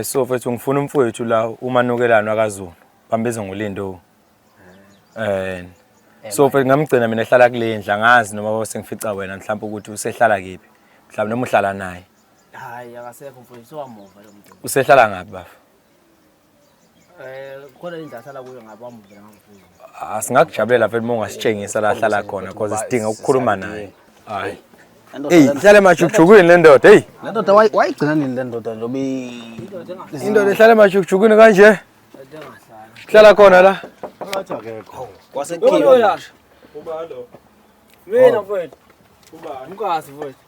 So mfethu ngifuna umfowethu la uManukelana wakaZulu. Bambiza ngoLindo. So mfethu ngamgcina mina ehlala kule ndlu angazi noma sengifica wena mhlawumbe ukuthi usehlala kephi. Mhlawumbe noma uhlala naye. Hayi akasekho mfowethu sowamuva lo muntu. Usehlala ngaphi bafo? Khona indlu ahlala kuyo ngapha wamuva ngapha. Ah, singakujabulela vele uma ungasitshengisa la ahlala khona because sidinga ukukhuluma naye. Hayi. Ey, ihlala emajukujukwini le ndoda, hey. Le ndoda wayigcina nini le ndoda njengoba Indoda ihlala emajukujukwini kanje. Hlala khona la. Kwasekhiwa. Mina mfowethu. Ubani? Mkasi mfowethu.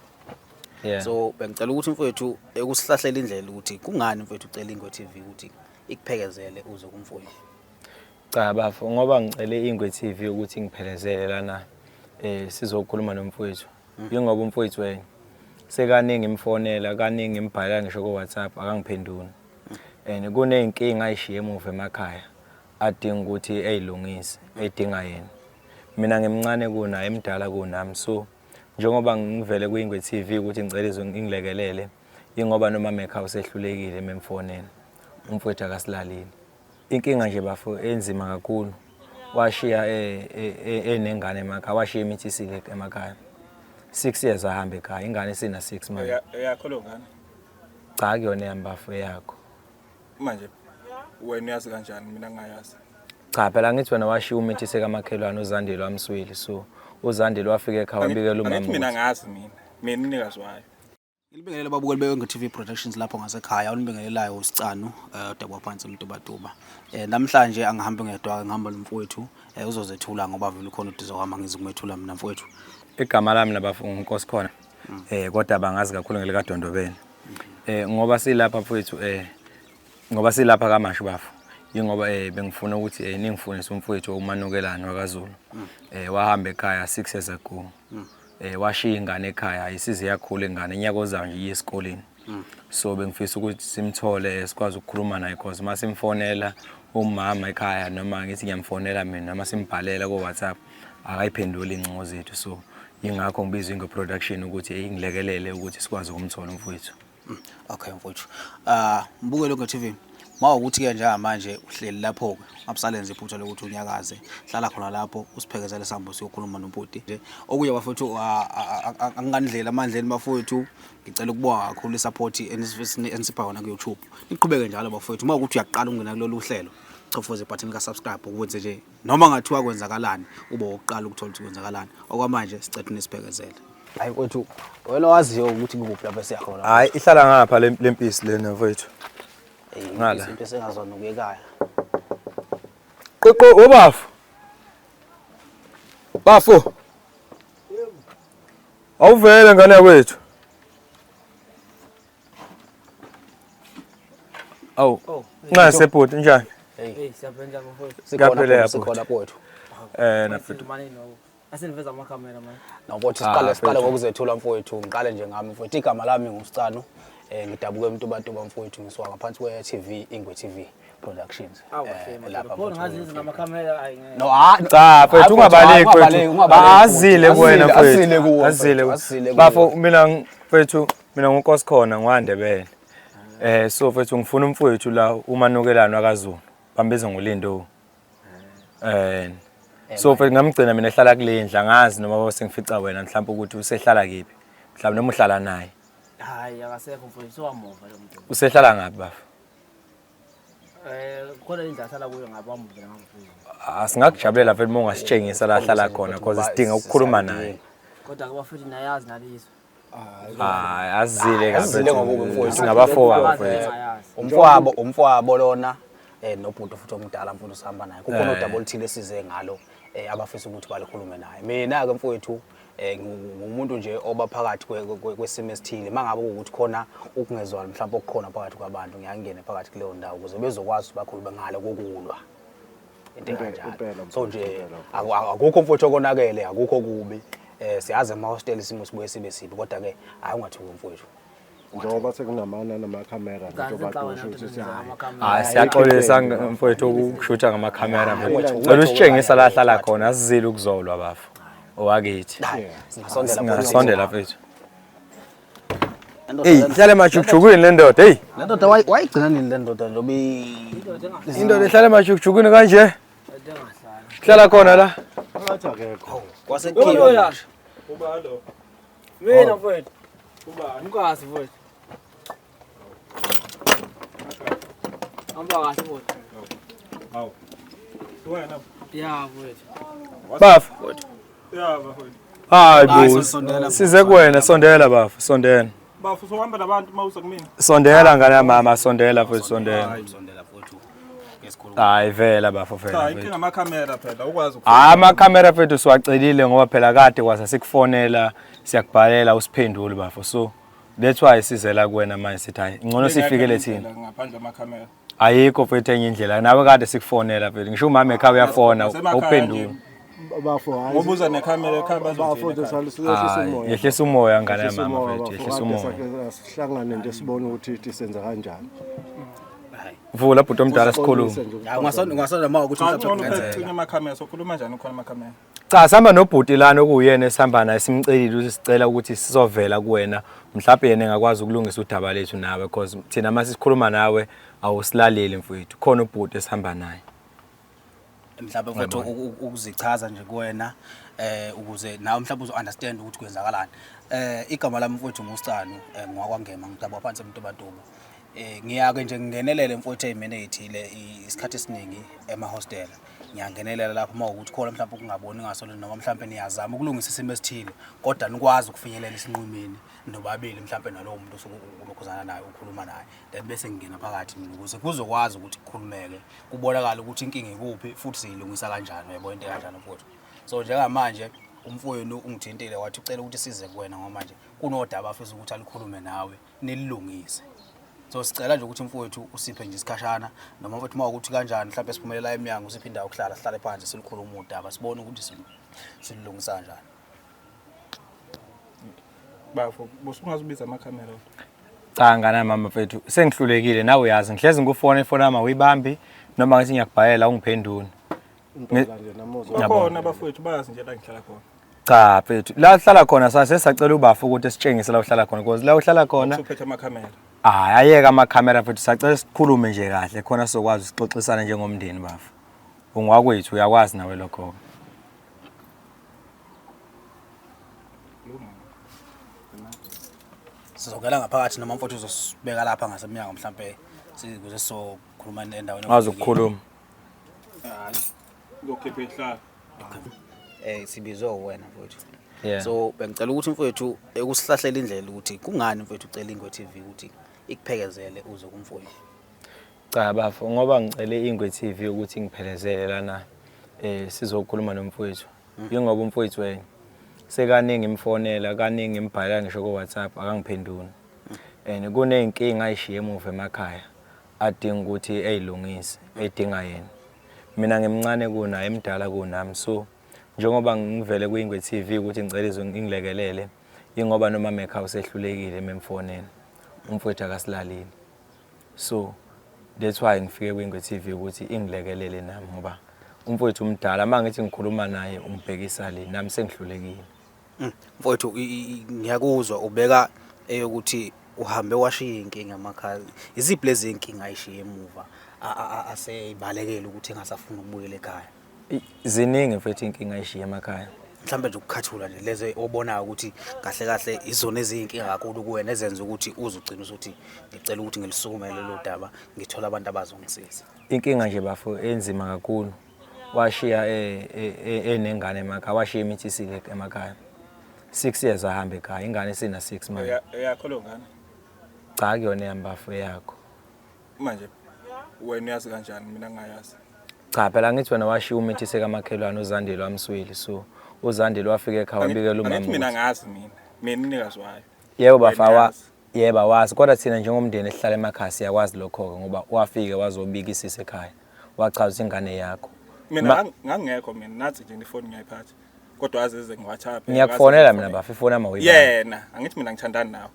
Yeah. So bengicela ukuthi mfowethu ekusihlahlela indlela ukuthi kungani mfowethu ucela Ingwe TV ukuthi ikuphekezele uze kumfowethu. Cha bafo, ngoba ngicele Ingwe TV ukuthi ngiphelezele lana sizokhuluma nomfowethu. Yingoba umfowethu wena sekaningi ngimfonela, kaningi ngimbhalela ngisho ku WhatsApp akangiphenduli. And kuneyinkinga ayishiye emuva emakhaya adinga ukuthi eyilungise, edinga yena. Mina ngimncane kunaye, emdala kunami, so njengoba ngivele kwi-Ingwe TV ukuthi ngicela izwe ingilekelele, ingoba noma ekhaya usehlulekile ememfonela. Umfowethu akasilaleli. Inkinga nje bafo enzima kakhulu. Washiya enengane emakhaya, washiya imithisile emakhaya. 6 years ahamba ekhaya, ingane isina 6 manje. Eyakho lo ngane? Cha kuyona eyami bafo, eyakho. Manje wena uyazi kanjani mina ngingayazi? Cha phela ngithi wena washiya umithise kamakhelwane uZandile wamswili, so uZandile wafika ekhaya wabikela umama. Angithi mina ngazi mina. Mina umnikazi wayo. Ngilibingelele babukeli beWenga TV Productions lapho ngasekhaya, olibingelelayo uSicanu, odabwa phansi eMtubatuba. Namhlanje angihambi ngedwa, ngihamba nomfowethu, uzozethula ngoba vele ukhona uduze kwami, angizukumethula mina mfowethu. Igama lami nabafu nguNkosikhona. Kodwa bangazi kakhulu ngelikaDondobela. Ngoba silapha mfowethu, ngoba silapha kaMashu bafo. Yingoba bengifuna ukuthi ningifundise umfowethu uManukelana wakaZulu. Wahamba ekhaya 6 years ago. Washiya ingane ekhaya, ayisize yakhula ingane, inyaka ozayo nje iye esikoleni. So bengifisa ukuthi simthole sikwazi ukukhuluma naye because uma simfonela umama ekhaya noma ngithi ngiyamfonela mina noma simbhalela ku WhatsApp akayiphenduli incingo zethu, so yingakho ngibiza Ingwe Production ukuthi ingilekelele ukuthi sikwazi ukumthola umfowethu. Okay mfowethu. Mbukeli weNgwe TV, mawukuthi ke njengamanje uhleli lapho ke abusalenza iphutha lokuthi unyakaze, hlala khona lapho usiphekezele sihambe siyokhuluma nobhuti. Nje okunye bafowethu anginganidlela amandleni bafowethu, ngicela ukubonga kakhulu isupport enisipha yona ku YouTube. Niqhubeke njalo bafowethu, mawukuthi uyaqala ukungena kulolu hlelo, chofoza ibutton lika subscribe ukwenze nje noma ngathiwa kwenzakalani ube wokuqala ukuthola ukuthi kwenzakalani. Okwamanje sicela nisiphekezele. Hayi mfowethu, wena waziyo ukuthi kukuphi lapho esiya khona. Hayi ihlala ngapha lempisi lena mfowethu. Ngala. Into esengazona ukuya ekhaya. Qoqo obafo. Bafo. Awuvele ngane yakwethu. Awu. Nxa sebhuti njani? Hey, siyaphela mfowethu. Siyaphela Sikhona mfowethu. Nafethu. Manje no. Aseniveza amakhamera manje. No mfowethu, siqale ngokuzethula mfowethu, ngiqale nje ngami mfowethu. Igama lami nguSicanu. Ngidabuka eMtubatuba mfowethu, ngisuka ngaphansi kwe TV Ingwe TV Productions. Awu kahle Lapha mfowethu. Khona ngazi izinto amakhamera ayi ngeke. No, ah, Cha mfowethu ungabaleki mfowethu. ungabaleki. Azile kuwena mfowethu. Azile kuwe. Azile kuwe. Azile kuwe. Bafo mina mfowethu, mina nguNkosikhona ngwaNdebele. So mfowethu ngifuna umfowethu la uManukelana wakaZulu. Bambiza ngoLindo. So mfowethu ngamgcina mina ehlala kule ndlu, angazi noma sengifica wena mhlawumbe ukuthi usehlala kephi. Mhlawumbe noma uhlala naye. Hayi akasekho mfowethu sowamuva lo muntu. Usehlala ngaphi bafo? Khona indlu ahlala kuyo ngapha wamuva ngapha. Singakujabulela vele uma ungasitshengisa la ahlala khona because sidinga ukukhuluma naye. Kodwa ke bafethu nayazi nalizwe. Hayi azile Azile ngokubi mfowethu. Singabafowabo mfowethu. Umfowabo, umfowabo lona nobhuti futhi omdala mfowethu sihamba naye. Kukhona udaba oluthile esize ngalo abafisa ukuthi balikhulume naye. Mina ke mfowethu ngumuntu nje oba phakathi kwesimo esithile. Mangabe ukuthi khona ukungezwani mhlawumbe okukhona phakathi kwabantu, ngiyangena phakathi kuleyo ndawo ukuze bezokwazi ukuthi bakhulume ngalo kokulwa. Into enkanjalo. So nje akukho mfowethu okonakele, akukho kubi. Siyazi ema-hostel isimo sibuye sibe sibi, kodwa ke hayi ungathuki mfowethu. Njengoba sekunamana namakhamera njengoba kusho ukuthi hayi. Hayi siyaxolisa mfowethu ukushutha ngamakhamera mfowethu. Cela usitshengisa la ahlala khona, asizile ukuzolwa bafo. Owakithi. Singasondela Singasondela mfowethu. Eyi, ihlala emajukujukwini le ndoda, eyi. Le ndoda wayigcina nini le ndoda njengoba Indoda ihlala emajukujukwini kanje. Hlala khona la. Phakathi akekho. kwasekhiwa manje. Ubalo. Mina mfowethu. Ubani? Mkasi mfowethu. Hamba kahle mfowethu. Hawu. Wena. Ya mfowethu. Bafo. Ya bafowethu. Hayi Hayi, bo. sondela, Size kuwena, sondela bafo, sondela. Bafo uzohamba nabantu uma uza kumina. Sondela ngane yamama, sondela mfowethu, sondela. Sondela mfowethu. Ngesikhulu. Hayi vela bafo vela. Cha, mfowethu. inkinga amakhamera phela ukwazi Hayi amakhamera mfethu siwacelile ngoba phela kade kwasa sikufonela siyakubhalela usiphendule bafo so that's why sizela kuwena manje sithi hayi ngcono sifikele thina ngaphandle amakhamera. ayikho mfethu enye indlela nawe kade sikufonela mfethu ngisho umama ekhaya uyafona Nasemakhaya awuphenduli nje, Bafo hayi. Ngoba uza nekhamera ekhaya Bafo bazothini. sehlisa Hayi, umoya. yehlisa umoya ngane Yehlisa yamama umoya, mfethu bafo. yehlisa Kade umoya sakhe sihlangane nje sibone ukuthi senza kanjani. vula bhuti omdala sikhulume Sixolise nje Ya ungasonda ungasonda uma ukuthi Cha, mhlawumbe ngcono phela kungenzeka. kucinye amakhamera sokhuluma njani khona amakhamera. Cha sihamba nobhuti lana okuyena esihamba naye simcelile ukuthi sicela ukuthi sizovela kuwena mhlawumbe yena engakwazi ukulungisa udaba lethu nawe because thina mase sikhuluma nawe awusilaleli mfowethu khona ubhuti esihamba naye Mhlawumbe mfowethu ukuzichaza nje kuwena ukuze nawe mhlawumbe uzo understand ukuthi kwenzakalani. Igama lami mfowethu nguSicanu ngowakwaNgema ngidabuka phansi eMtubatuba. Ngiyake nje ngingenelele mfowethu ezimene ezithile isikhathi esiningi emahostela. Ngiyangenelela lapho uma ukuthi khona mhlawumbe ukungaboni ngaso noma mhlawumbe niyazama ukulungisa isimo esithile kodwa nikwazi ukufinyelela isinqumeni nobabili mhlawumbe nalowo muntu osuke ulokhuzana naye ukhuluma naye then bese ngingena phakathi mina ukuze kuzokwazi ukuthi kukhulumeke kubonakale ukuthi inkinga ikuphi futhi siyilungisa kanjani uyabo into kanjani mfowethu. So njengamanje umfowenu ungithintile wathi ucela ukuthi size kuwena ngoba manje kunodaba afisa ukuthi alikhulume nawe nililungise. So sicela nje ukuthi mfowethu usiphe nje isikhashana noma mfowethu uma ukuthi kanjani mhlawumbe siphumelela emnyango usiphe indawo yokuhlala sihlale phansi silukhulume udaba sibone ukuthi silulungisa kanjani. Bafo, bosungazibiza amakhamera. Cha ngane mama mfethu sengihlulekile nawe uyazi ngihlezi ngikufona ifoni yami awuyibambi noma ngithi ngiyakubhalela ungiphenduli. Impela nje namuzwa. Bakhona bafowethu bayazi nje la ngihlala khona. Cha mfethu la uhlala khona sase sacela ubafu ukuthi sitshengise la uhlala khona because la uhlala khona Usuphethe amakhamera. hayi ayeka amakhamera mfethu sacela sikhulume nje kahle khona sizokwazi usixoxisana njengomndeni bafu. Ungwakwethu uyakwazi nawe lokho. Sizongena ngaphakathi noma mfowethu uzosibeka lapha ngasemnyango mhlambe ukuze sizokhuluma endaweni Wazi ukukhuluma. Hayi. Ngizokhipha ihlala. Sibizwe wena mfowethu. Yeah. So bengicela ukuthi mfowethu ekusihlahlela indlela ukuthi kungani mfowethu ucela Ingwe TV ukuthi ikuphekezele uze kumfowethu. Cha bafo ngoba ngicele Ingwe TV ukuthi ngiphelezele lana sizokhuluma nomfowethu. Yingoba umfowethu wena sekaningi ngimfonela kaningi ngimbhalela ngisho ku WhatsApp akangiphenduli. And kuneyinkinga ayishiye emuva emakhaya adinga ukuthi eyilungise edinga yena. Mina ngimncane kunaye emdala kunami so njengoba ngivele kwiNgwe TV ukuthi ngicela izwe ngilekelele ingoba noma ekhaya usehlulekile memfonela umfowethu akasilaleli. So that's why ngifike kwiNgwe TV ukuthi ingilekelele nami ngoba umfowethu umdala uma ngithi ngikhuluma naye ungibhekisa le nami sengihlulekile. Mfowethu ngiyakuzwa ubeka eyokuthi uhambe washiya inkinga emakhaya. Iziphi lezi inkinga ayishiye emuva aseyibalekela ukuthi engasafuni ukubuyela ekhaya? Ziningi mfethu inkinga ayishiye emakhaya. Mhlawumbe nje ukukhathula nje lezi obonayo ukuthi kahle kahle izona eziyinkinga kakhulu kuwena ezenza ukuthi uze ugcine usuthi ngicela ukuthi ngilisukumele lolu daba ngithola abantu abazongisiza. Inkinga nje bafo enzima kakhulu washiya enengane emakhaya washiya imithi isile emakhaya 6 years ahamba ekhaya ingane isina 6 manje. Eyakho lo ngane? Cha kuyona eyami bafo eyakho. Manje wena uyazi kanjani mina ngingayazi? Cha phela ngithi wena washiya umithi sekamakhelwane uZandile wamsweli so uZandile wafika ekhaya wabikela umama. Angithi mina ngazi mina umnikazi wayo. Yebo bafawa yebo awazi kodwa thina njengomndeni esihlala emakhaya siyakwazi lokho-ke ngoba wafike wazobikisisa ekhaya wachaza ukuthi ingane yakho. Mina ngangekho mina nathi nje ifoni ngiyayiphatha kodwa azize ngiWhatsApp. Ngiyakufonela mina bafa ifoni yami awuyibambi. Yena angithi mina ngithandana nawe.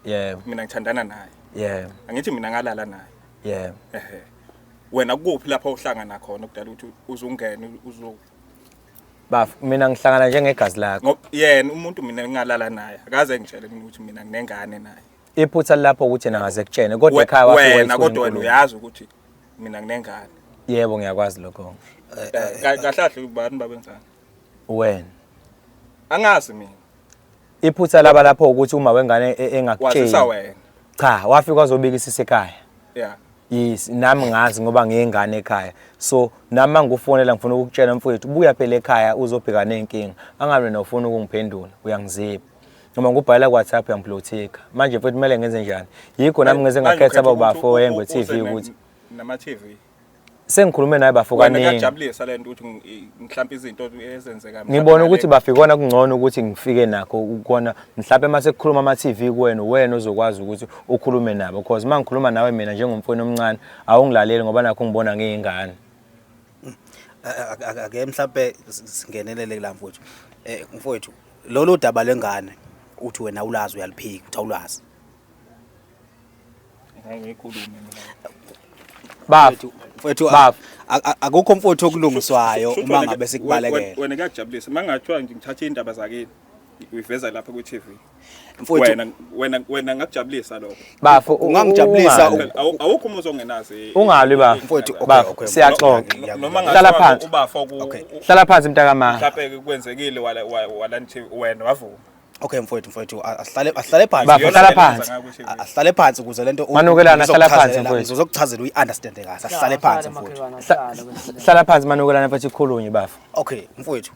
Yebo. Mina ngithandana naye. Yebo. Angithi mina ngalala naye. Yebo. Ehhe. Wena kuphi lapho uhlangana khona kudala ukuthi uzungena uzo Baf mina ngihlangana njengegazi lakho. Ngoba yena umuntu mina ngingalala naye akaze ngitshele mina ukuthi mina nginengane naye. Iphutha lapho ukuthi yena ngaze kutshene kodwa ekhaya wafika Wena wayithula kodwa wena inkulumo. uyazi ukuthi mina nginengane. Yebo ngiyakwazi lokho. Kahle kahle ubani babenzani? Wena. Angazi mina. Iphutha laba lapho ukuthi uma wengane engakutsheli. Wazisa wena. Cha, wafika wazobikisisa ekhaya. Yeah. Yes, nami ngazi ngoba ngiyingane ekhaya. So nami mangikufonela ngifuna ukukutshela mfowethu, buya phela ekhaya uzobhekana nenkinga. Angabe wena ufuna ukungiphendula, uyangiziba. Noma ngikubhalela ku WhatsApp uyangiblothika. Manje mfowethu kumele ngenze njani? Yikho nami ngeze Manje ngakhetha ukhetha abobafo ukuthi Yengwe uze TV ukuthi nama TV. Sengikhulume naye bafo Wena kaningi. kuyakujabulisa lento ukuthi mhlawumbe izinto ezenzeka Ngibona ukuthi bafikona kungcono ukuthi ngifike nakho ukona mhlawumbe uma sekukhuluma ama-TV kuwena wena ozokwazi ukuthi ukhulume nabo because uma ngikhuluma nawe mina njengomfowenu omncane awungilaleli ngoba nakho ngibona ngiyingane. Ake mhlawumbe singenelele kula mfowethu. Mfowethu, lolu daba lengane uthi wena awulazi uyaliphika uthi awulazi. Ngeke ngikhulume mina. Bafo, Mfowethu, Bafo. akukho mfowethu okulungiswayo Shuthi uma wena ngabe ke- sikubalekela. Wena kuyakujabulisa uma ngathiwa nje ngithatha iy'ndaba zakini uyiveza lapha kwi-TV. Mfowethu Wena ngakujabulisa lokho. Bafo, Ungangijabulisa ungalwi. Phela awukho umuzi ongenazi. Ungalwi bafo. Mfowethu, okay, Bafo, okay. siyaxoxa. Noma Hlala ngathiwa phansi. ubafo Okay. Hlala phansi mntakama. mhlawumbe kwenzekile wala wala wena wavuma. Okay mfowethu, mfowethu, asihlale phansi. Bafo, Iyona hlala ndlela phansi. enza ngayo kwi-TV. Asihlale phansi ukuze lento Manukelana, hlala phansi, mfowethu. Ngizokuchazela uyi-understand kahle. Asihlale phansi mfowethu. Hlala phansi manukelana mfethu ikhulunywe bafo. Okay mfowethu,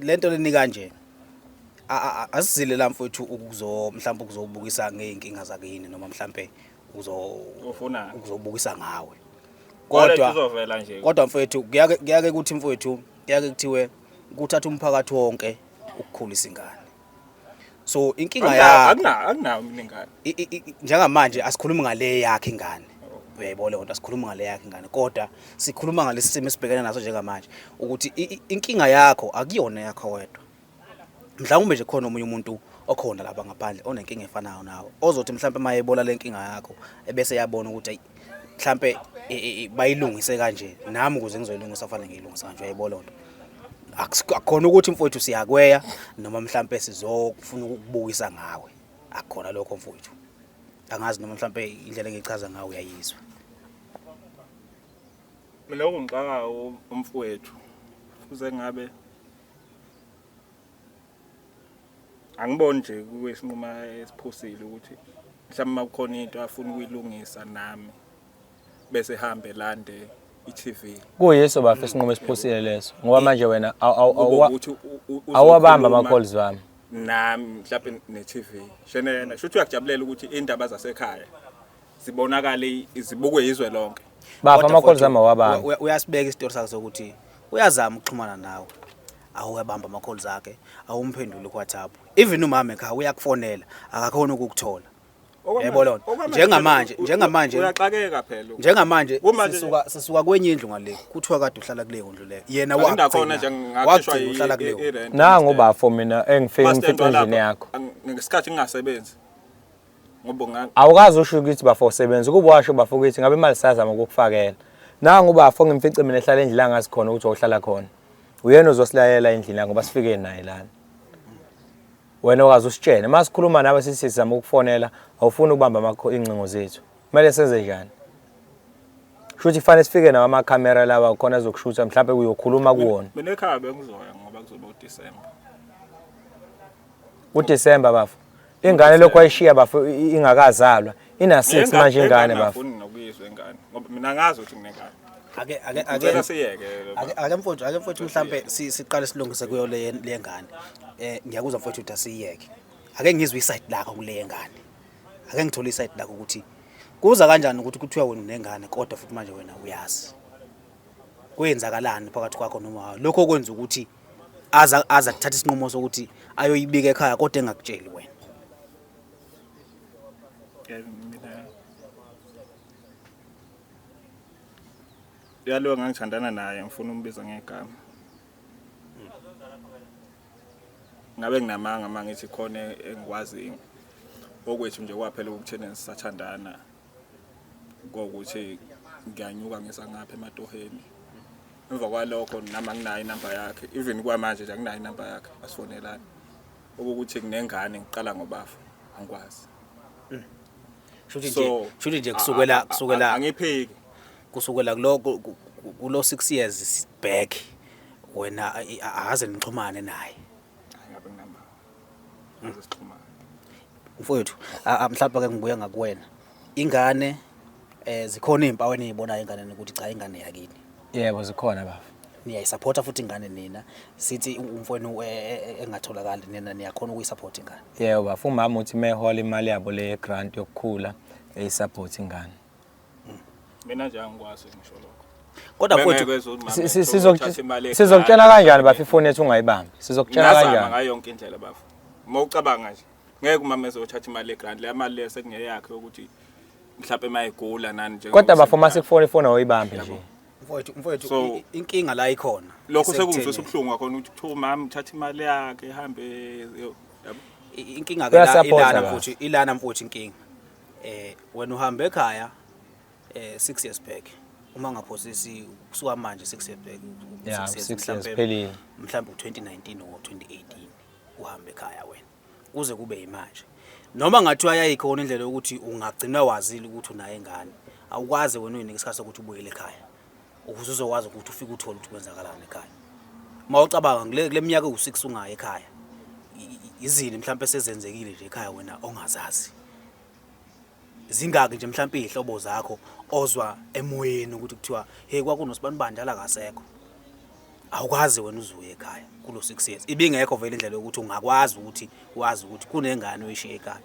lento leni kanje. Asizile la mfowethu ukuzo mhlawumbe ukuzobukisa ngeyinkinga zakini noma mhlawumbe Ufunani? ukuzobukisa ngawe. Kodwa Kodwa izovela nje. kodwa mfowethu kuyake kuthi mfowethu kuyake kuthiwe kuthatha umphakathi wonke ukukhulisa ingane. So inkinga yakho Akunawo mina ingane. Njengamanje asikhulumi ngale yakhe ingane. Uyayibona leyo nto, asikhulumi ngale yakhe ingane kodwa sikhuluma ngalesi simo esibhekene naso njengamanje ukuthi inkinga yakho akuyona yakho wedwa. Mhlawumbe nje khona omunye umuntu okhona lapha ngaphandle onenkinga efanayo nawe ozothi mhlawumbe uma ebola le nkinga yakho ebese yabona ukuthi ayi mhlawumbe bayilungise kanje nami ukuze ngizoyilungisa kufanele ngiyilungise kanje. Uyayibona leyo nto. Akukhona ukuthi mfowethu siyakweya noma mhlawumbe sizofuna ukukubukisa ngawe, akukhona lokho mfowethu. Angazi noma mhlawumbe indlela engichaza ngayo uyayizwa. Mina okungixakayo umfowethu kuze ngabe angiboni nje kuyisinqumo esiphusile ukuthi mhlawumbe uma kukhona into afuna ukuyilungisa nami bese ehambe lande i-TV. Kuyiso bafo isinqumo esiphusile leso ngoba manje wena Kube ukuthi awuwabamba uzokhuluma ama-calls wami. Nami mhlawumbe ne-TV. Shene yena shuthi uyakujabulela ukuthi indaba zasekhaya zibonakale zibukwe izwe lonke. Bafo, Kodwa ama-calls futhi wami awabambi. Uyasibeka isitori sakhe sokuthi uyazama ukuxhumana nawe. Awuyabamba ama-calls akhe, awumphenduli ku-WhatsApp. Even umama ekhaya uyakufonela, akakhoni ukukuthola. Yebo lona. Njengamanje, njengamanje uyaxakeka phela. Njengamanje Kumanje sisuka kwenye indlu ngale. Kuthiwa kade uhlala kuleyo ndlu leyo. Yena Angindakhona nje ngakhishwa wagcina uhlala kuleyo. i-rent. Nangu bafo mina engifike Master ngimfice endlini walapha, yakho. Ngesikhathi ngingasebenzi. Ngoba Awukazi usho ukuthi bafo usebenza, ukuba washo bafo ukuthi ngabe imali sazama ukukufakela. Nangu bafo ngimfice mina ehlala endlini la ngazi khona ukuthi uhlala khona. Uyena uzosilayela endlini la ngoba sifike naye lana. Wena okaze usitshene uma sikhuluma nawe sithi sizama ukufonela awufuni ukubamba ingcingo zethu. Kumele senze njani? Shuthi kufanele sifike nawo amakhamera lawa khona azokushutha mhlawumbe uyokhuluma kuwona. Mina ekhaya bengizoya ngoba kuzoba uDecember. UDecember bafo. Ingane lokho ayishiya bafo ingakazalwa. Ina 6 manje ingane bafo. Angifuni nokuyizwa ingane ngoba mina ngazi ukuthi nginengane. Ake ake ake Ngicela siyeke. Ake mfowethu, ake mfowethu mhlambe siqale silungise kuyo le ngane. Ngiyakuzwa mfowethu ukuthi asiyeke. Ake ngizwe iside lakho kule ngane. Ake ngithole iside lakho ukuthi kuza kanjani ukuthi kuthiwa wena unengane kodwa futhi manje wena uyazi. Kwenzakalani phakathi kwakho noma lokho okwenza ukuthi aza kuthatha isinqumo sokuthi ayoyibika ekhaya kodwa engakutsheli wena. Mina yalo ngangithandana naye ngifuna umbiza ngegama. Ngabe nginamanga uma ngithi khona engikwazi okwethu nje kwaphela ukuthena sisathandana kokuthi ngiyanyuka ngisa ngapha ematoheni. Emva kwalokho nami anginayo inamba yakhe, even kwamanje nje anginayo inamba yakhe, asifonelani. Okuthi nginengane ngiqala ngobafa, angikwazi. Shuthi nje So, shuthi nje kusukela kusukela angiphiki. Kusukela kulo kulo 6 years back wena akaze nixhumane naye. Hayi, ngabe nginamba aze sixhumane. Mfowethu, mhlawumbe ke ngibuya ngakuwena. Ingane, zikhona izimpawu enizibonayo enganeni ukuthi cha, ingane yakini? Yebo, zikhona baba. Niyayisupporta futhi ingane nina? Sithi umfowenu engatholakali, nina niyakhona ukuyisupport ingane? Yebo baba, umama uthi mehola imali yabo le grant yokukhula eyisupport ingane. Mina nje angikwazi ngisho lokho. Kodwa mfowethu, Bengeke ezwe ukuthi mama uthatha imali ekhaya. Sizokutshela kanjani bafo ifoni yethu ungayibambi? Sizokutshela Ngazama kanjani? ngayo yonke indlela bafo. Uma ucabanga nje, ngeke umama ezothatha imali egrant, le mali le sekungeyakhe yokuthi mhlawumbe mayigula nani nje. Kodwa bafo masikufona ifoni awuyibambi nje. Mfowethu, So, inkinga la ikhona. Lokho isekutheni- sekungizwisa ubuhlungu kakhona ukuthi kuthiwa umama uthatha imali yakhe ihambe yabo. Inkinga ke la Uyasupporta ilana la. mfowethu, ilana mfowethu inkinga. Wena uhambe ekhaya 6 years back. Uma ngaphosisi kusuka manje 6 years back. Yeah, 6 years, 6 years mhlampe- phelile. Mhlambe u2019 or 2018 uhambe ekhaya wena. Kuze kube yimanje. Noma ngathiwa yayikhona indlela yokuthi ungagcina wazile ukuthi unayo ingane. Awukwazi wena uyinike isikhathi sokuthi ubuyele ekhaya. Ukuze uzokwazi ukuthi ufike uthole ukuthi kwenzakalani ekhaya. Mawucabanga kule minyaka ewu6 ungayi ekhaya. Izini mhlambe sezenzekile nje ekhaya wena ongazazi. Zingaki nje mhlambe izihlobo zakho ozwa emoyeni ukuthi kuthiwa hey kwakunosibani bandala kasekho. Awukwazi wena uzuye ekhaya kulo 6 years. Ibingekho vele indlela yokuthi ungakwazi ukuthi wazi ukuthi kunengane oyishiye ekhaya.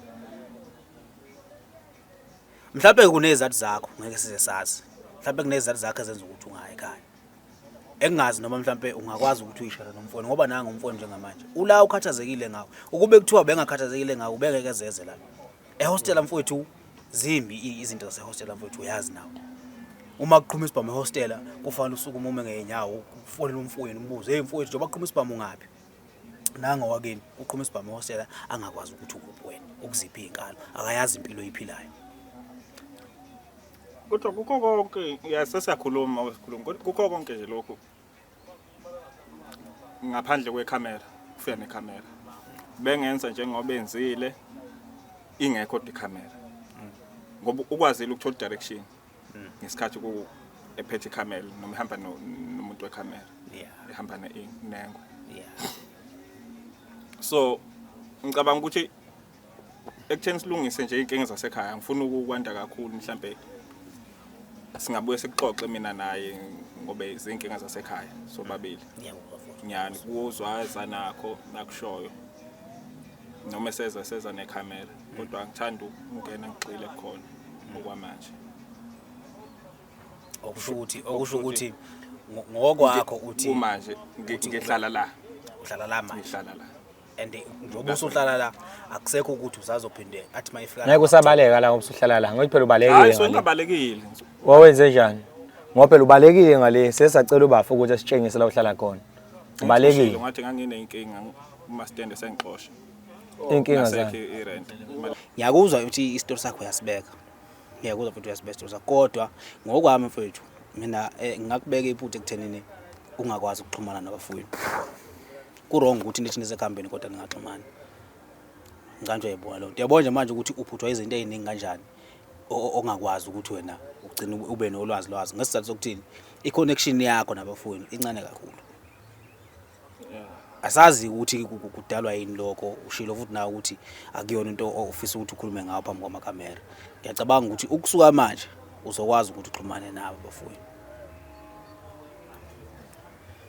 Mhlawumbe kunezizathu zakho ngeke size sazi. Mhlawumbe kunezizathu zakho ezenza ukuthi ungayi ekhaya. Engingazi noma mhlawumbe ungakwazi ukuthi uyishare nomfowenu, ngoba nanga umfowenu njengamanje ula ukhathazekile ngawe. Ukube kuthiwa bengakhathazekile ngawe ubengeke ezeze la. Ehostela mfowethu zimbi izinto zasehostela mfowethu, uyazi nawe. Uma kuqhuma isibhamu ehostela kufanele usukume ume ngeenyawo ufonele umfowenu umbuze, hey mfowethu njengoba kuqhuma isibhamu ungaphi? Nanga wakini uqhuma isibhamu ehostela angakwazi ukuthi ukuphi wena, ukuziphi izinkalo, akayazi impilo oyiphilayo. Kodwa kukho konke, ya sesiyakhuluma sikhuluma, kodwa kukho konke nje lokhu ngaphandle kwekhamera, kufika nekhamera. Bengenza njengoba benzile ingekho kodwa ikhamera. Ngoba ukwazile ukuthola direction ngesikhathi ku ephethe ikhamera noma ihamba nomuntu wekhamera. Ihamba nengwe. So ngicabanga ukuthi ekutheni silungise nje inkinga zasekhaya, ngifuna ukwanda kakhulu, mhlambe singabuye sikuxoxe mina naye ngoba izinkinga zasekhaya sobabili. Ngiyakuzwa futhi. Ngiyani kuzwaza nakho nakushoyo. Noma seza nekhamera, kodwa ngithanda ukungena ngigxile khona okwamanje. Okusho ukuthi ngokwakho uthi kumanje ngihlala la. Uhlala la manje. Ngihlala la. And njengoba usuhlala la akusekho ukuthi usazophinde athi mayifika. Ngeke usabaleka la ngoba usuhlala la. Ngoba phela ubalekile. Hayi, songabalekile. Wawenze njani? Ngoba phela ubalekile ngale, sesacela ubafu ukuthi asitshengise la uhlala khona. Ubalekile. Ngathi nganginenkinga uma stand sengixosha. Inkinga Ngasekho zani? i-rent. Ngiyakuzwa ukuthi isitori sakho uyasibeka. Ngiyakuzwa futhi uyasibeka isitori sakho, kodwa ngokwami mfowethu mina ngingakubeka iphutha ekuthenini ungakwazi ukuxhumana nabafowenu. Ku-wrong ukuthi nithi nisekuhambeni kodwa ningaxhumani. Ngicabanga uyayibona leyo nto. Uyabona nje manje ukuthi uphuthwa izinto ey'ningi kanjani ongakwazi ukuthi wena ugcine ube nolwazi lwazo. Ngesizathu sokuthini i-connection yakho nabafowenu incane kakhulu. Asazi ukuthi kudalwa yini lokho. Ushilo futhi nawe ukuthi akuyona into ofisa ukuthi ukhulume ngayo phambi kwamakhamera. Ngiyacabanga ukuthi ukusuka manje uzokwazi ukuthi uxhumane nabo abafowenu.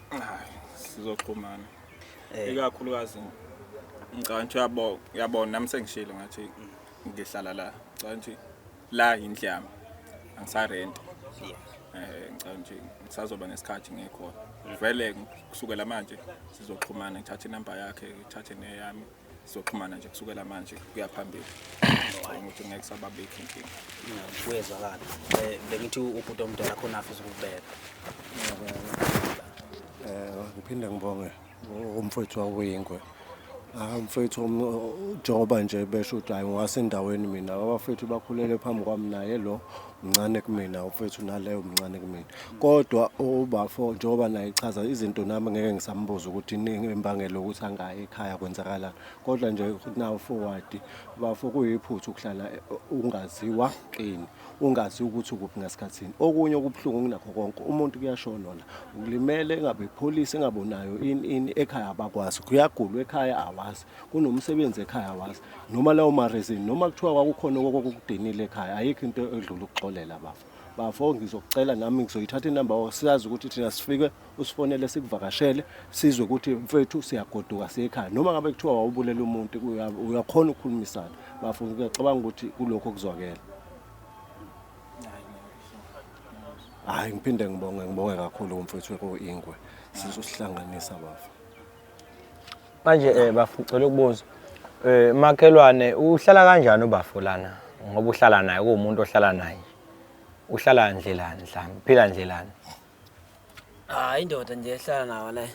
Hayi, sizoxhumana. Ikakhulukazi ngicabanga ukuthi uyabona nami sengishilo ngathi ngihlala la. Ngicabanga ukuthi la indlu yami. Angisarent. Ngicabanga ukuthi ngisazoba nesikhathi ngikhona. Vele kusukela manje sizoxhumana, ngithathe inamba yakhe, ngithathe neyami. Sizoxhumana nje kusukela manje kuya phambili. Ngicabanga ukuthi ngeke kusababikho inkinga. Kuyezwakala. Bengithi ubhuti omdala khona afisa ukubeka. Ngiphinde ngibonge umfowethu wakuyingwe. Ah mfethu njengoba nje besho ukuthi hayi ngiwasendaweni mina abafethu bakhulele phambi kwami naye lo mncane kumina umfethu naleyo mncane kumina kodwa ubafo njengoba naye echaza izinto nami ngeke ngisambuza ukuthi iningi imbangela ukuthi angayi ekhaya kwenzakalani kodwa nje now forward bafo kuyiphutha ukuhlala ungaziwa kini ungazi ukuthi ukuphi ngasikhathini okunye okubuhlungu kunakho konke umuntu kuyashonwa la ulimele engabe ipholisi engabonayo ini ini ekhaya abakwazi kuyagulwa ekhaya awazi kunomsebenzi ekhaya awazi noma lawo mareason noma kuthiwa kwakukhona okokudinile ekhaya ayikho into edlula ukuxolela bafo bafo ngizokucela nami ngizoyithatha inamba yakho siyazi ukuthi thina sifike usifonele sikuvakashele sizwe ukuthi mfethu siyagoduka siye ekhaya noma ngabe kuthiwa wawubulela umuntu uyakhona ukukhulumisana bafo ngiyacabanga ukuthi kulokho kuzwakela hayi ngiphinde ngibonge ngibonge kakhulu kumfethu ko-ingwe sizosihlanganisa bafo Manje eh bafo ngicela ukubuza. Eh makhelwane uhlala kanjani ubafo lana? Ngoba uhlala naye kuwumuntu ohlala naye. Uhlala ndlelani mhlawumbe? Phila ndlelani? Ah indoda nje ehlala nawo la.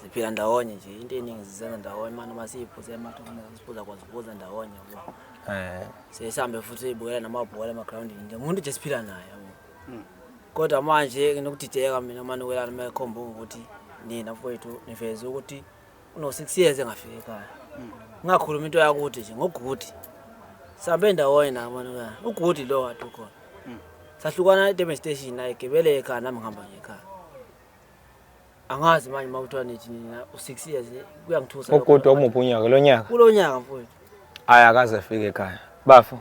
Siphila ndawonye nje into eningi sizenza ndawonye manje noma siyiphuze emathuna siphuza kwaziphuza ndawonye yabo. Eh Sesihambe futhi siyibukela namabhola emagrawundini nje umuntu nje siphila naye yabo. Kodwa manje nginokudideka mina manukelana uma ekhomba ukuthi nina mfowethu niveze ukuthi uno-six years engafiki ekhaya. Ngingakhulumi into yakude nje ngogudi. Sihambe ndawonye naye manukelana. Ugudi lo kade ukhona. Sahlukana eDurban Station naye gibele ekhaya nami ngihamba nje ekhaya. Angazi manje uma kuthiwa nithi nina u-six years kuyangithusa. lokho. Ugudu omuphi unyaka lo nyaka? Kulo nyaka mfowethu. Hayi akaze afike ekhaya. Bafo.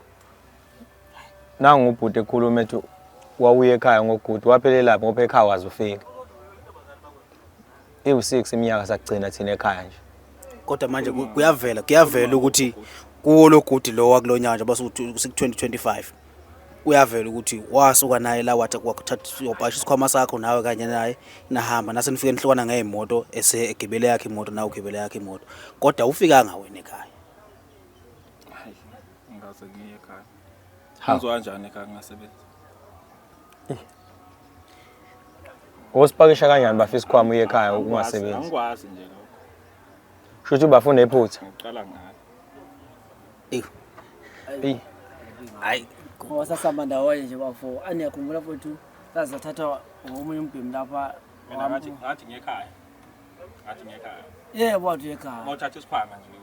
Nangu ubhuti ekhuluma ethi wawuye ekhaya ngogudu waphelelaphi ngoba ekhaya waze ufike. Iwu-6 iminyaka sakugcina thina ekhaya nje. Kodwa manje kuyavela kuyavela ukuthi kuwo lo gudi lo wakulo nyaka njengoba siku-2025 kuyavela ukuthi wasuka naye la wathi wakuthatha wapakisha isikhwama sakho nawe kanye naye nahamba nase nifike nihlukana ngey'moto ese egibele yakhe imoto nawe ugibele yakhe imoto kodwa awufikanga wena ekhaya. Hayi, ngikaze ngiye ekhaya. Hawu. Ngizwa kanjani ekhaya ngingasebenzi? Wosipakisha kanjani bafo isikhwama uye ekhaya ungasebenzi? Angikwazi nje lokho. Shuthi ubafo unephutha. Ngiqala ngayo. Ewu, Eyi. hayi Ngoba sasihamba ndawonye nje bafo. Aniyakhumbula mfowethu saze sathathwa ngomunye umbhemi lapha. Mina ngathi ngathi ngekhaya. Ngathi ngekhaya. Yebo wathi ekhaya. Uma uthatha isikhwama nje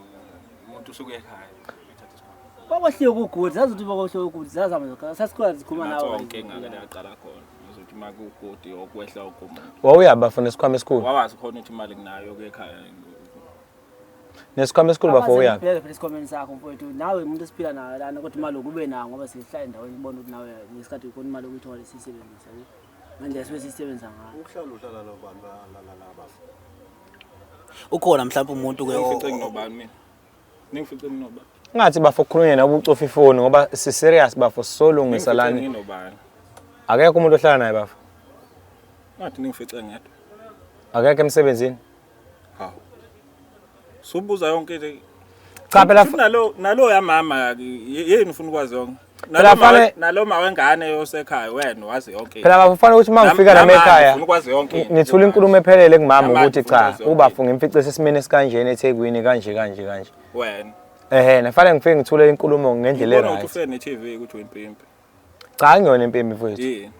umuntu usuke ekhaya. Uthatha isikhwama. Bakwahleke ugudi, sazi ukuthi bakwahleke ugudi, sazihamba sasikhona sikhuluma Nathi nawe. inkinga ke yaqala khona. Ngizothi uma kuwugodi okwehla okumuntu. Wawuya bafo nesikhwama esikhulu. Wawazi khona ukuthi imali nginayo ekhaya. Nesikhwama esikhulu bafo uyaphi? Bheke phela esikhwameni sakho mfowethu. Nawe umuntu esiphila naye lana kodwa imali ukube nayo ngoba sihlala endaweni ubona ukuthi nawe ngesikhathi ukhona imali okuyithola siyisebenzisa. yabo. Ngendlela suke siyisebenzisa ngayo. Ukuhlala uhlala nobani la bafo? Ukhona mhlawumbe umuntu ke Ningifice nginobani mina? Ningifice nginobani? Ngathi bafo kukhulunywe nawe ucofa ifoni ngoba si serious bafo sisolungisa Ningifice lana. nginobani? Akekho umuntu ohlala naye bafo. Ngathi ningifice ngedwa. Akekho emsebenzini. Hawu. Subuza yonke into. Cha phela nalo nalo yamama yini ufuna ukwazi yonke? Phela Nalo ma nalo ma wengane yosekhaya wena wazi yonke. Phela bafo kufanele ukuthi uma ngifika nami Namanje ekhaya ufuna ukwazi yonke into. ngithula inkulumo ephelele kumama Namanje ukuthi ufuna cha ukwazi yonke ubafo ngimfice sesimeni esikanjena eThekwini kanje kanje kanje. Wena. Ehhe, nafanele ngifike ngithule inkulumo ngendlela Ngibona ukuthi e-right. ufike ne-TV ukuthi uyimpimpi. Cha angiyona impimpi mfowethu. Yini?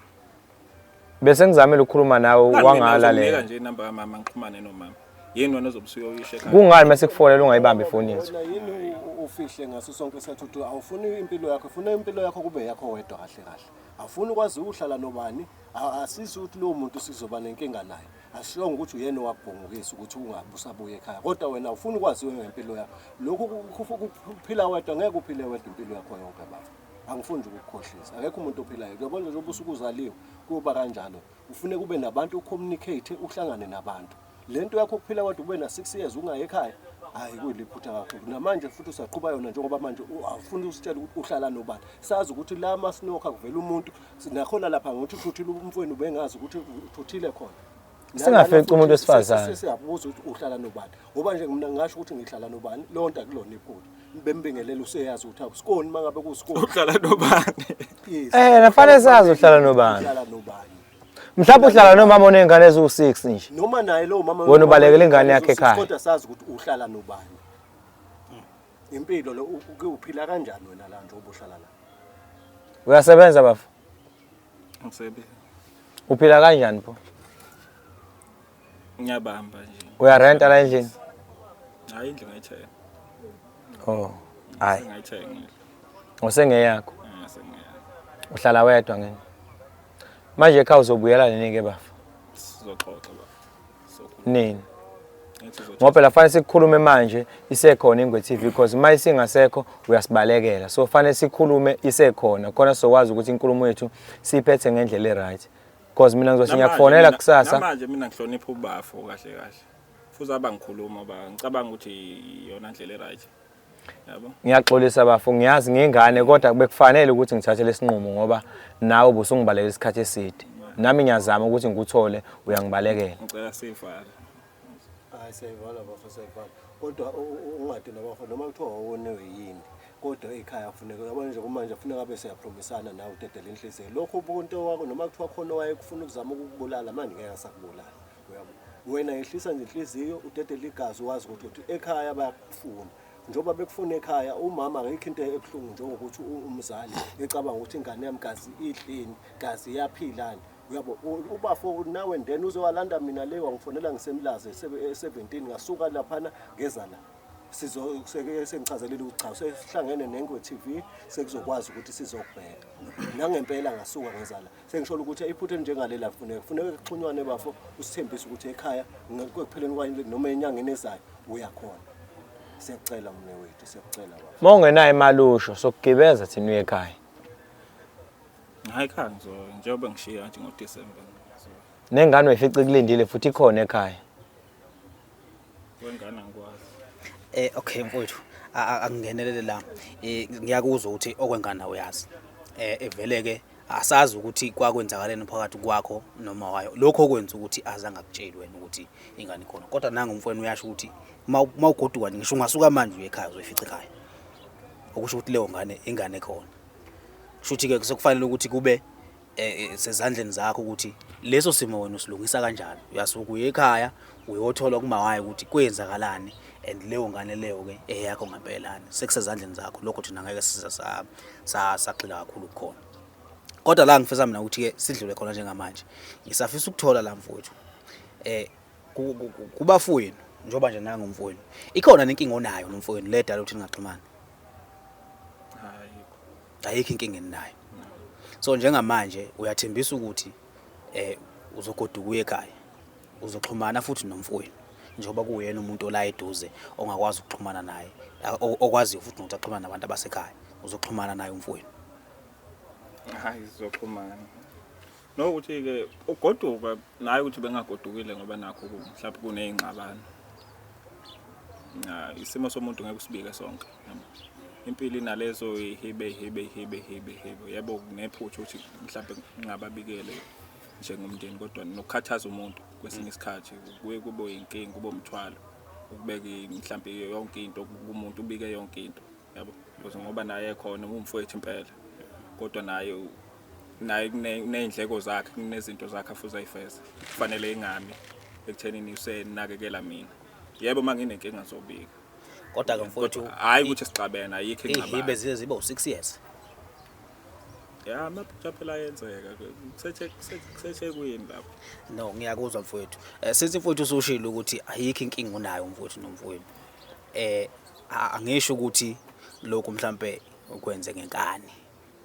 Bese ngizamile ukukhuluma nawe Ngani mina ngizokunika wangalalela. nje inamba kamama ngixhumane nomama. Yini wena ozobe usuyoyisho ekhaya? Kungani mase kufonela ungayibambi ifoni yethu? Wena yini ufihle ngaso sonke isikhathi ukuthi awufuni impilo yakho, ufuna impilo yakho kube yakho wedwa kahle kahle. Awufuni ukwazi ukuhlala nobani, asizi ukuthi lowo muntu sizoba nenkinga naye. Asishongo ukuthi uyena owakubhongokisa ukuthi ungabe usabuya ekhaya, kodwa wena awufuni ukwaziwe ngempilo yakho. Lokhu kuphila wedwa ngeke uphile wedwa impilo yakho yonke baba. Angifuni nje ukukukhohlisa. Akekho umuntu ophilayo. Uyabona nje njengoba usuke uzaliwe kuyoba kanjalo. Ufune kube nabantu ucommunicate uhlangane nabantu. Le nto yakho ukuphila wedwa ube na-6 years ungayi ekhaya, hhayi kuyiliphutha kakhulu. Namanje futhi usaqhuba yona njengoba manje awufuni usitshele ukuthi uhlala nobani. Sazi ukuthi la masinokha kuvela umuntu, nakhona lapha ngokuthi uthuthile umfowenu ubengazi ukuthi uthuthile khona. Singafici umuntu wesifazane. Siyabuza ukuthi uhlala nobani. Ngoba nje mina ngingasho ukuthi ngihlala nobani, leyo nto akulona iphutha. Bembingelela useyazi ukuthi akusikoni uma ngabe kuyisikoni. Uhlala nobani? Yes. Eh, nafanele sazi uhlala nobani. Uhlala nobani. Mhlawumbe uhlala nomama oney'ngane eziwu-6 nje. Noma naye lowo mama Wena ubalekela ingane yakhe ekhaya. Kodwa sazi ukuthi uhlala nobani. Impilo lo uphila kanjani wena la njengoba uhlala la? Uyasebenza bafo? Ngisebenza. Uphila kanjani pho? Ngiyabamba nje. Uyarenta la endlini? Hayi indlu ngayithenga. Oh, hayi. Ngayithenga. Usengeyakho. Sengeyakho. Uhlala wedwa ngene. Manje ekhaya uzobuyela nini ke bafo? Sizoxoxa bafo. Sokhuluma. Nini? Ngithi uzoxoxa. Ngoba phela fanele sikhulume manje isekhona Ingwe TV because uma isingasekho uyasibalekela. So fanele sikhulume isekhona khona sizokwazi ukuthi inkulumo yethu siyiphethe ngendlela e-right. Because mina ngizothi Namanje ngiyakufonela kusasa. Namanje mina ngihlonipha ubafo kahle kahle. Futhi abangikhuluma ba ngicabanga ukuthi iyona ndlela e-right. Yabo? Ngiyaxolisa bafo, ngiyazi ngiyingane kodwa bekufanele ukuthi ngithathe lesinqumo ngoba nawe ubusungibalekela isikhathi eside. Nami ngiyazama ukuthi ngikuthole uyangibalekela. Ngicela sivale. Hayi siyayivala bafo siyayivala. Kodwa ungadinwa bafo noma kuthiwa wawoniwe yini. Kodwa ekhaya kufuneka yabona nje kumanje kufuneka abe siyapromisana nawe udedele inhliziyo. Lokhu ubuntu wakho noma kuthiwa khona owayekufuna ukuzama ukukubulala manje ngeke asakubulala. Uyabo? Wena yehlisa nje inhliziyo udedele igazi wazi ukuthi ekhaya bayakufuna. Njengoba bekufuna ekhaya umama akekho into ebuhlungu njengokuthi umzali ecabanga ukuthi ingane yami gazi idlini, gazi iyaphilani. Uyabo ubafo nawe then uzowalanda mina le wangifonela ngisemlazi e-17 ngasuka laphana ngeza la. Sizo sengichazelile ukuthi cha sesihlangene neNgwe TV sekuzokwazi ukuthi sizokubheka. Nangempela ngasuka ngeza la. Sengisho ukuthi iphutha elinjengaleli afuneka. Kufuneka kuxhunywane bafo usithembise ukuthi ekhaya ekupheleni kwayo noma enyangeni ezayo uyakhona. Siyakucela mne wethu, siyakucela bafo. Uma ungenayo imali usho sokugibeza thina uye ekhaya. Hayi cha ngizo njengoba ngishiya nje ngoDecember. Nengane uyifice kulindile futhi ikhona ekhaya. Wengane angikwazi. Okay mfowethu, angingenelele la. Ngiyakuzwa ukuthi okwengane uyazi. Evele ke asazi ukuthi kwakwenzakaleni phakathi kwakho noma wayo. Lokho okwenza ukuthi azange akutshele wena ukuthi ingane ikhona. Kodwa nangu umfowenu uyasho ukuthi uma ugoduka ngisho ungasuka manje uye ekhaya uzoyifica ekhaya. Okusho ukuthi leyo ngane ingane ekhona. Kusho ukuthi ke sekufanele ukuthi kube sezandleni zakho ukuthi leso simo wena usilungisa kanjani. Uyasuka uye ekhaya uyothola kuma wayo ukuthi kwenzakalani and leyo ngane leyo ke eyakho ngempelani. Sekusezandleni zakho lokho thina ngeke size sagxila kakhulu kukhona. Kodwa la ngifisa mina ukuthi ke sidlule khona njengamanje. Ngisafisa ukuthola la mfowethu. Kubafowenu njengoba nje nangu umfowenu. Ikhona nenkinga onayo nomfowenu le dala ukuthi ningaxhumani? Ayikho. Ayikho inkinga eninayo. So njengamanje uyathembisa ukuthi uzogoduka uye ekhaya. Uzoxhumana futhi nomfowenu njengoba kuyena umuntu ola eduze ongakwazi ukuxhumana naye, okwaziyo futhi nokuthi axhumane nabantu abasekhaya. Uzoxhumana naye umfowenu. Hayi sizoxhumana. Nokuthi ke ugoduka naye ukuthi bengagodukile ngoba nakho mhlawumbe kuneyingxabano. Na isimo somuntu ngeke usibike sonke. Impilo inalezo ihibe ihibe ihibe ihibe ihibe. Yebo kunephutha ukuthi mhlawumbe ngingababikele njengomndeni kodwa nokukhathaza umuntu kwesinye isikhathi kuye kube inkinga kube umthwalo ukubeka mhlawumbe yonke into kumuntu ubike yonke into yabo ngoba naye ekhona umfowethu impela kodwa naye kuney'ndleko zakhe kunezinto zakhe afuze ayifeze kufanele ingami ekuthenini usenakekela mina. Yebo uma nginenkinga ngizobika. Kodwa ke mfowethu hhayi ukuthi sixabene ayikho ingxabano. Ihibe zize zibe u6 years. Ya amaphutha phela ayenzeka kusethekwini lapho. No ngiyakuzwa mfowethu. Sithi mfowethu usushilo ukuthi ayikho inkinga onayo mfowethu nomfowenu. Angisho ukuthi lokhu mhlambe ukwenze ngenkani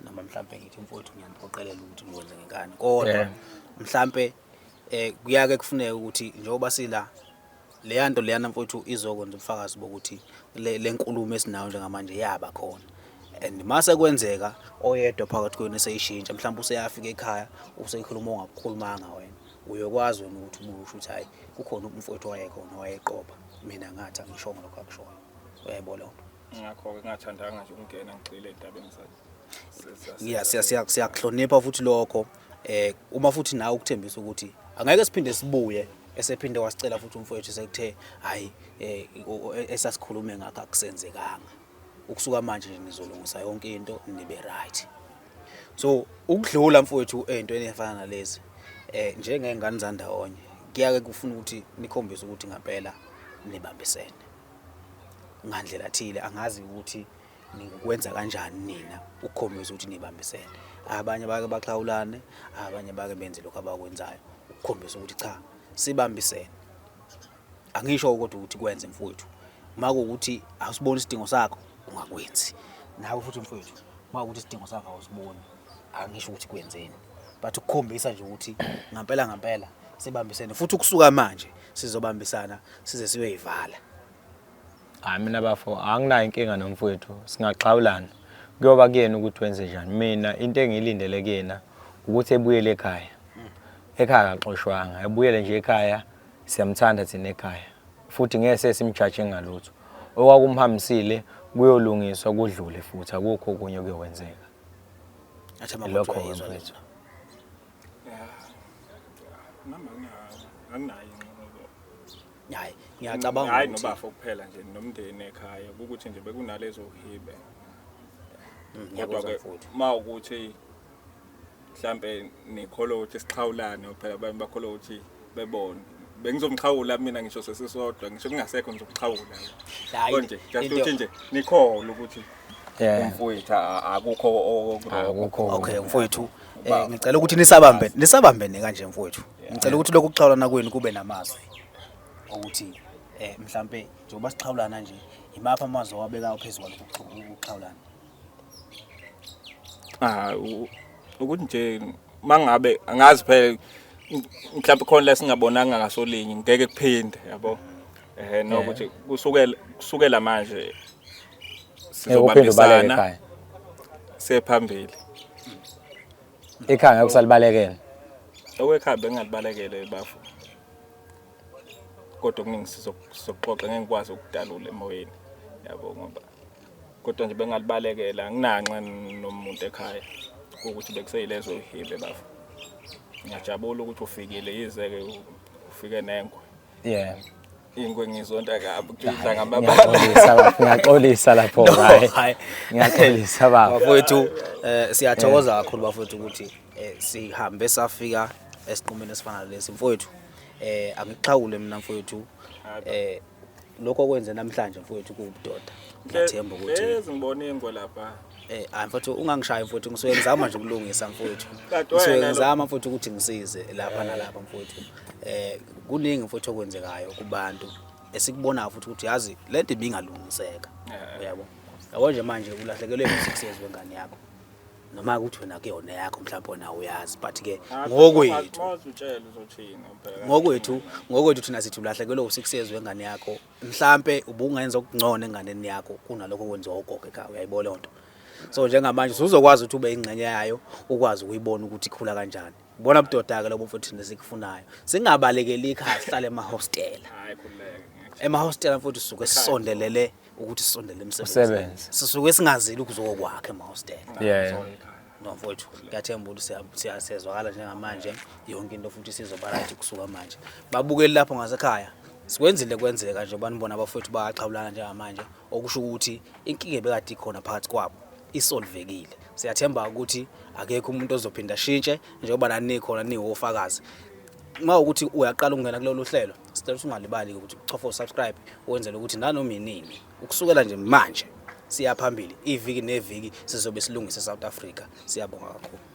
noma mhlambe ngithi mfowethu ngiyaniphoqelela ukuthi nikwenze ngenkani kodwa mhlambe kuyake kufuneke ukuthi njengoba sila leya nto leyana mfowethu izokwenza ubufakazi bokuthi le nkulumo esinayo njengamanje yaba khona. And mase kwenzeka oyedwa phakathi kwenu eseyishintsha mhlawumbe useyafika ekhaya useyikhuluma ongakukhulumanga wena uyokwazi wena ukuthi ubuye usho ukuthi hayi kukhona umfowethu wayekhona wayeqopha mina ngathi angishongo lokho akushoyo. Uyayibona leyo nto? Ngakho-ke ngingathandanga nje ukungena ngigxile endabeni Siyakuhlonipha futhi lokho. Uma futhi nawe ukuthembisa ukuthi angeke siphinde sibuye esephinde wasicela futhi umfowethu sekuthe hayi esasikhulume ngakho akusenzekanga. Ukusuka manje nje nizolungisa yonke into nibe right. So ukudlula mfowethu ey'ntweni ey'fana nalezi njengey'ngane zandawonye kuyake kufuna ukuthi nikhombise ukuthi ngempela nibambisene. Ngandlela thile angazi ukuthi ningakwenza kanjani nina ukukhombisa ukuthi nibambisene. Abanye bake baxhawulane, abanye bake benze lokho abakwenzayo ukukhombisa ukuthi cha sibambisene. Angisho kodwa ukuthi kwenze mfowethu. Uma kuwukuthi awusiboni isidingo sakho ungakwenzi. Nawe futhi mfowethu uma kuwukuthi isidingo sakho awusiboni angisho ukuthi kwenzeni. But ukukhombisa nje ukuthi ngampela ngampela sibambisene futhi ukusuka manje sizobambisana size siyoyivala. Hayi mina bafo anginayo inkinga nomfowethu singaxhawulana. Kuyoba kuyena ukuthi wenze njani. Mina into engiyilindele kuyena ukuthi ebuyele ekhaya. Ekhaya akaxoshwanga, ebuyele nje ekhaya siyamthanda thina ekhaya. Futhi ngeke sesimjaje ngalutho. Okwakumhambisile kuyolungiswa kudlule futhi akukho okunye okuyokwenzeka. Athi amakoti Lokho uyayizwa mfowethu. lento. Nami anginayo inqobo. Hayi, ngiyacabanga Hayi ukuthi nobafo kuphela nje nomndeni ekhaya ukuthi nje bekunalezo hibe. Kodwa ngiyakuzwa ke mfowethu. uma ukuthi mhlambe nikholwa ukuthi sixhawulane phela abanye bakholwa ukuthi bebone. Bengizomxhawula mina ngisho sesisodwa ngisho kungasekho ngizokuxhawula. Hayi, Konje just into- ukuthi nje nikholwa ukuthi Yeah. umfowethu akukho okuwrong. Akukho. Okay mfowethu, Ubaba. ngicela ukuthi nisabambe nisabambene kanje mfowethu. Ngicela ukuthi lokhu kuxhawulana kwenu kube namazwi ukuthi mhlambe njengoba sixhawulana nje imaphi amazwi owabekayo phezu kwalokhu ukuxhawulana. Ah ukuthi nje mangabe angazi phela mhlawumbe khona la singabonanga ngasolinye ngeke kuphinde yabo. Nokuthi kusukela kusukela manje Ngeke uphinde ubaleke sizobambisana ekhaya. sephambili. Ekhaya ngeke usalibalekela. Okwekhaya bengingalibalekele bafo. Kodwa okuningi sizoxoxa ngeke ngikwazi ukudalula emoyeni. Yabo ngoba kodwa nje bengalibalekela anginanxa nomuntu ekhaya ukuthi bekuseyilezo hibe bafo. Ngiyajabula ukuthi ufikile yize-ke ufike nengwe. Yeah. Ingwe ngizonda kabi kudla ngamabala. Ngiyaxolisa bafo, ngiyaxolisa lapho No, hayi. hayi. Ngiyaxolisa bafo. Bafowethu siyathokoza kakhulu bafowethu ukuthi sihambe safika esinqumeni esifana nalesi mfowethu. Angikuxhawule mina mfowethu. Lokho okwenze namhlanje mfowethu kuwubudoda. Ngiyathemba ukuthi Lezi ngibona ingwe lapha. Hayi mfowethu ungangishayi mfowethu ngisuke ngizama nje ukulungisa mfowethu. Kanti Ngisuke wena lo- ngizama mfowethu ukuthi ngisize lapha nalapha mfowethu. Kuningi mfowethu okwenzekayo kubantu esikubonayo futhi ukuthi yazi lento ibingalungiseka. Uyabo? Yabo nje manje ulahlekelwe u6 years wengane yakho. Noma ukuthi wena kuyona yakho mhlawumbe wena uyazi but ke ngokwethu Mawuzutshela uzothini phela. ngokwethu thina sithi ulahlekelwe u6 years wengane yakho mhlambe ubungenza okungcono enganeni yakho kunalokho okwenziwa ugogo ekhaya uyayibona leyo nto. So njengamanje usuzokwazi ukuthi ube ingxenye yayo ukwazi ukuyibona ukuthi ikhula kanjani. Ubona budoda ke lobo mfowethu thina esikufunayo. Singabalekeli ikhaya sihlale emahostela. Hayi khululeka. Emahostela mfowethu sisuke sisondelele ukuthi sisondele emsebenzini. Usebenze. Sisuke singazili ukuzokwakha emahostela. Yeah. No mfowethu ngiyathemba ukuthi siyezwakala njengamanje yonke into futhi sizoba right kusuka manje. Babukeli lapho ngasekhaya sikwenzile kwenzeka nje banibona abafowethu bayaxhawulana njengamanje okusho ukuthi inkinga ebekade ikhona phakathi kwabo isolvekile. Siyathemba ukuthi akekho umuntu ozophinda ashintshe njengoba nani nikhona niwofakazi. Uma ukuthi uyaqala ukungena kulolu hlelo sicela ukuthi ungalibali ukuthi uchofe usubscribe wenzele ukuthi nanoma inini ukusukela nje manje siya phambili iviki neviki sizobe silungise South Africa. Siyabonga kakhulu.